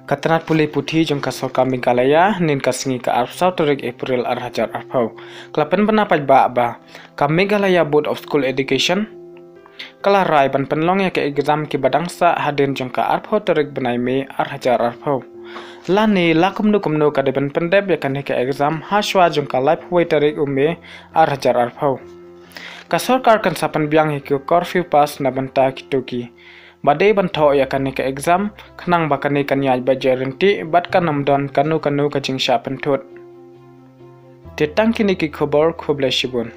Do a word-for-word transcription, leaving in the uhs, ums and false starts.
Ka tnat pule puthi jong ka sorkar Meghalaya, hynnin ka sngi ka arphew saw tarik April ar hajar arphew. Ka la pynbna paidbah ba ka Meghalaya Board of School Education ka la rai ban pynlong ïa ka exam kiba dang sah hadien jong ka arphew tarik bnai May ar hajar arphew. Lane la kumno kumno ka dei ban pyndep ïa kane ka exam hashwa jong ka laiphew wei tarik u May ar hajar arphew. Ka sorkar kan sa pynbiang ïa ki curfew pass na bynta kito ki ba dei ban thoh ïa kane ka exam, khnang ba kane kan ïaid beit ryntih bad kan ym don kano kano ka jingshah pynthut. Te tang kine ki khubor, khublei shibun.